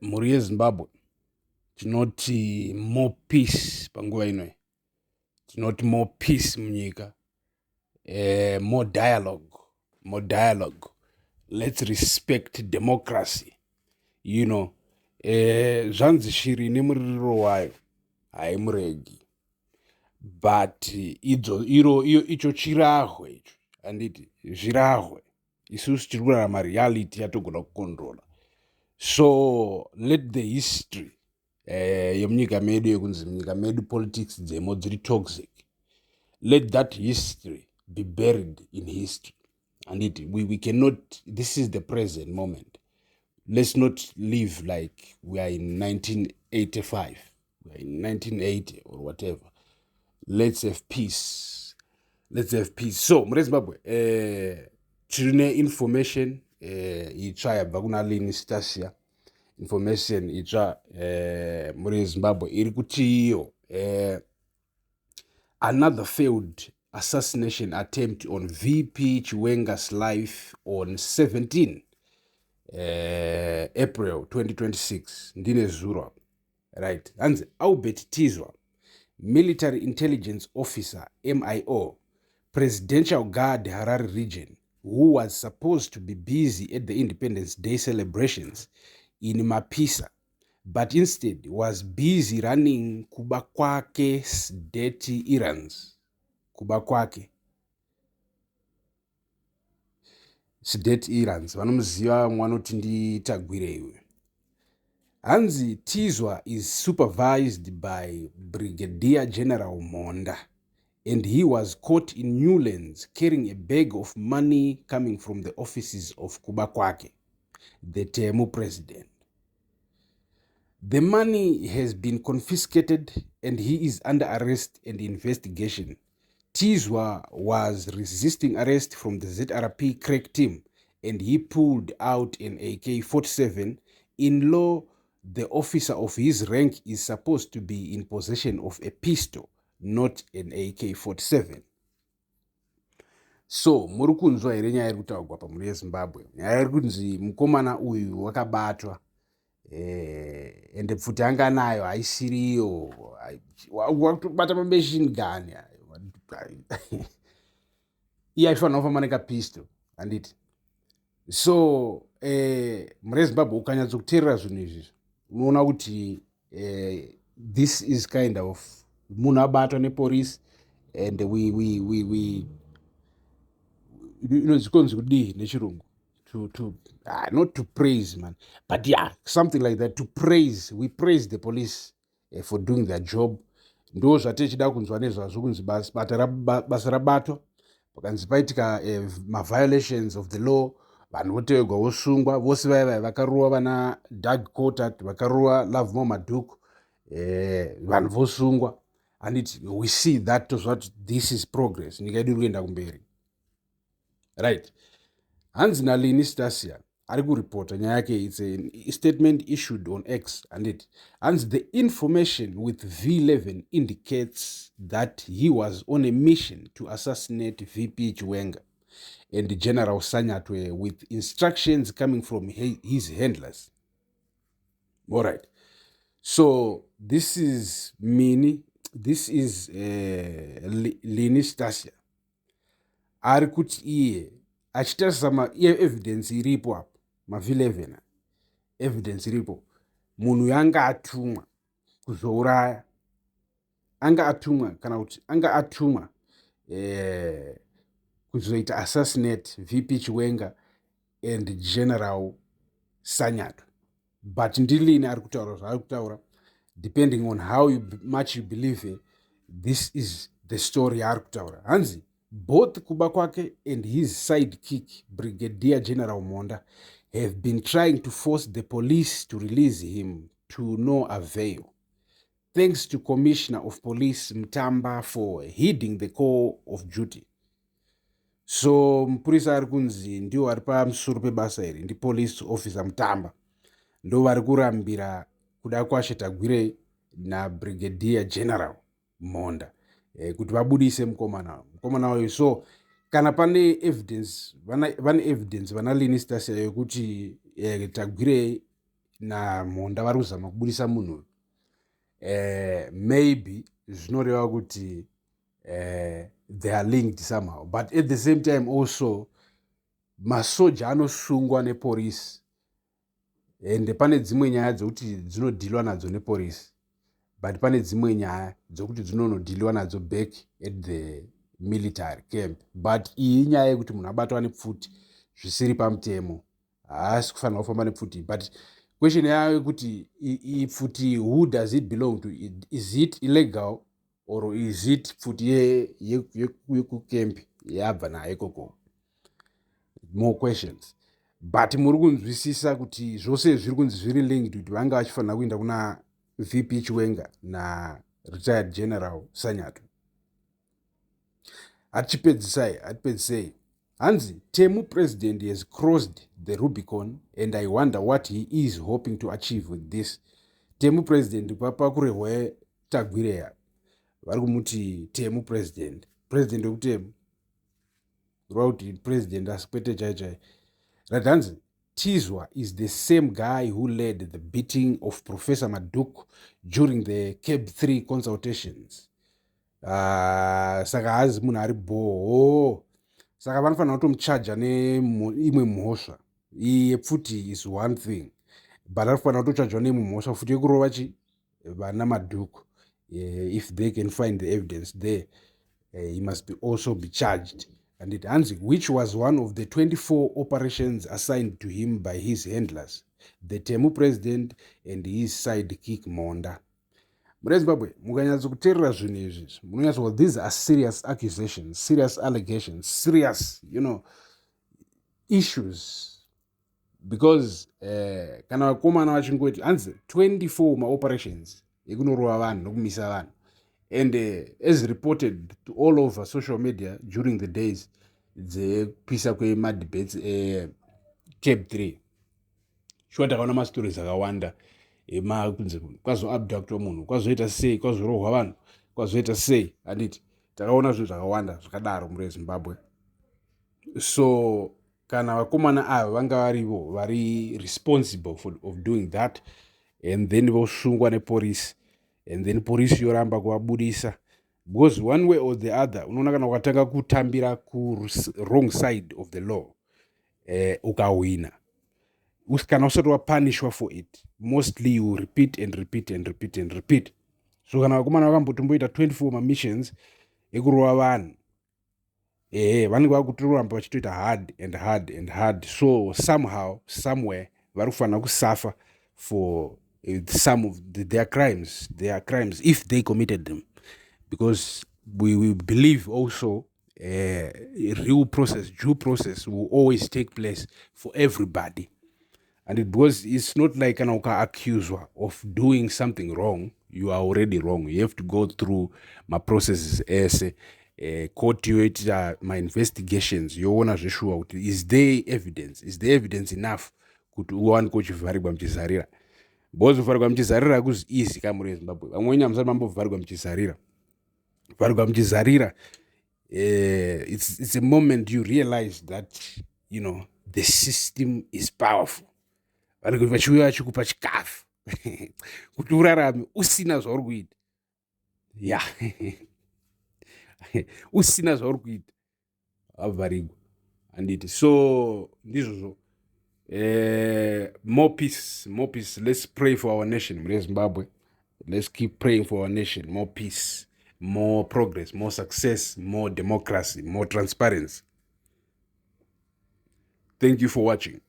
Mhuri yeZimbabwe, tinoti more peace panguva inoyi. Tinoti more peace munyika. More dialogue, more dialogue. Let's respect democracy. Zvanzi shiri nemuririro wayo haimuregi. But idzo iro iyo icho chirahwe icho, handiti zvirahwe. Isusu tiri kurarama reality yatogona kucontrola. So let the history yemunyika medu, yekunzi munyika medu politics dzemo dziri toxic, let that history be buried in history. Handiti we cannot, this is the present moment. Let's not live like we are in 1985, we are in 1980 or whatever. Let's have peace, let's have peace. So mure Zimbabwe, tine information itsva yabva kuna Lini Stasia. Information itsva, muri Zimbabwe, iri kuti iyo another failed assassination attempt on VP Chiwenga's life on 17 April 2026. Ndine zuro, right? Hanzi Albert Tizwa, military intelligence officer, MIO, Presidential Guard Harare Region, who was supposed to be busy at the Independence Day celebrations in Mapisa, but instead was busy running Kubakwake's dirty errands. Kubakwake dirty errands, vanomuziva vamwe vanoti ndiTagwirei uyu. Hanzi Tizwa is supervised by Brigadier General Monda and he was caught in Newlands carrying a bag of money coming from the offices of Kubakwake, the Temu president. The money has been confiscated and he is under arrest and investigation. Tizwa was resisting arrest from the ZRP crack team and he pulled out an AK-47. In law, the officer of his rank is supposed to be in possession of a pistol, not an AK-47. So muri kunzwa here nyaya iri kutaurwa pamhuri yeZimbabwe? Nyaya iri kunzi mukomana uyu wakabatwa, ende pfuti anga nayo haisiriyo, wakutobata mamachine gun. Iye aifanira kufamba nekapisto, handiti? So mhuri yeZimbabwe, ukanyatsokuteerera zvinhu izvi, unoona kuti this is kind of munhu abatwa nepolisi and we inonzi kudii nechirungu? To not to praise, man, but yeah, something like that, to praise. We praise the police for doing their job. Ndo zvatichida kunzwa nezvazvo, kunzi basa rabatwa. Pakanzi paitika maviolations of the law, vanhu votevegwa, vosungwa vose. Vaya vaya vakarova vana Doug Coltart, vakarova Lovemore Madhuku, vanhu vosungwa, handiti? We see that, tozva kuti this is progress, nyika yedu iri kuenda kumberi, right? Hanzi naLini Stasia, ari kuripota nyaya yake, it's a statement issued on X, handiti? Hanzi the information with V11 indicates that he was on a mission to assassinate VP Chiwenga and General Sanyatwe, with instructions coming from his handlers. All right, so this is mini this is Lini Stasia ari kuti iye achitarisa iye evidence iripo apo, maV11, evidence iripo, munhu yanga atumwa kuzouraya, anga atumwa, kana kuti anga atumwa kuzoita assassinate VP Chiwenga and General Sanyatwe. But ndiLini ari kutaura zvaari kutaura. Depending on how much you believe, this is the story yaari kutaura. Hanzi both Kubakwake and his sidekick, Brigadier General Monda, have been trying to force the police to release him to no avail. Thanks to Commissioner of Police Mutamba for heeding the call of duty. So mupurisa ari kunzi ndiwo ari pamusoro pebasa iri ndipolice officer Mutamba, ndo vari kurambira Kudakwashe Tagwirei naBrigadier General Monda kuti vabudise mukomana uyu. So kana pane evidence, vane evidence vana Lini Stasia yekuti Tagwirei naMhonda vari kuzama kubudisa munhu, maybe zvinoreva kuti they are linked somehow. But at the same time also, masoja anosungwa nepolisi, ende pane dzimwe nyaya dzokuti dzinodhilwa nadzo nepolisi, but pane dzimwe nyaya dzokuti dzinonodhiliwa nadzo back at the military camp. But iyi inyaya yekuti munhu abatwa nepfuti zvisiri pamutemo, haasi kufanira kufamba nepfuti. But question yayo yekuti ipfuti, who does it belong to? Is it illegal or is it pfuti yekucamp yabva nayo ikoko? More questions. But muri kunzwisisa kuti zvose zviri kunzi zviri linked, kuti vanga vachifanira kuenda kuna VP Chiwenga naretired General Sanyato. Hatichipedzisai, hatipedzisei. Hanzi, "Temu president has crossed the Rubicon and I wonder what he is hoping to achieve with this." Temu president, pakurehwa Tagwirei. Vari kumuti Temu president, president wekutemu, reva kuti president, asi kwete chai chai. Right, hanzi, "Tizwa is the same guy who led the beating of Professor Madhuku during the CAB 3 consultations." Saka haazi munhu ari bhoho, saka vanofanira kutomuchaja neimwe mhosva. Iyi yepfuti is one thing, but anofanira kutochajwa neimwe mhosva futi yekurova chi vana Madhuku. If they can find the evidence there, he must be also be charged. And it, hanzi, "which was one of the 24 operations assigned to him by his handlers, the Temu president and his sidekick Monda." Mune Zimbabwe, mukanyatsokuteerera zvinhu izvi, munonyatso, these are serious accusations, serious allegations, serious issues, because kana vakomana vachingoti, hanzi 24 maoperations ekunorova vanhu nokumisa vanhu, and as reported to all over social media during the days dzekupisa kwemadebates eCAB 3, shuwa takaona mastories akawanda emakunzi kwazoabductwa munhu, kwazoita sei, kwazorohwa vanhu, kwazoita sei, handiti? Takaona zvinhu zvakawanda zvakadaro muri Zimbabwe. So kana vakomana ava vanga varivo vari responsible for of doing that, and then vosungwa nepolisi, and then polisi yoramba kuvabudisa, because one way or the other, unoona kana ukatanga kutambira kuwrong side of the law, ukahwina, kana usati wapunishwa for it, mostly you repeat and repeat and repeat and repeat. So kana vakomana vakambotomboita 24 mamissions ekurova vanhu, ehe, vanenge vakutoramba vachitoita hard and hard and hard. So somehow, somewhere, vari kufanira kusuffer for some of their crimes if they committed them, because we believe also real process, due process will always take place for everybody. And because it's not like kana ukaaccuswa of doing something wrong, you are already wrong. You have to go through maprocesses ese, court yoita mainvestigations, yoona zveshuwa kuti is there evidence, is the evidence enough kuti uwanike uchivharirwa muchizarira. Because kuvharirwa muchizarira hakuzi easy kamuri yeZimbabwe. Vamwe wenyu hamusati mambovharirwa muchizarira. Vharirwa muchizarira, it's a moment you realize that the system is powerful. Vanenge vachiuya vachikupa chikafu kuti urarame usina zvauri kuita, ya, usina zvauri kuita, wavharigwa, handiti? So ndizvozvo. More peace, more peace. Let's pray for our nation, mune Zimbabwe. Let's keep praying for our nation. More peace, more progress, more success, more democracy, more transparency. Thank you for watching.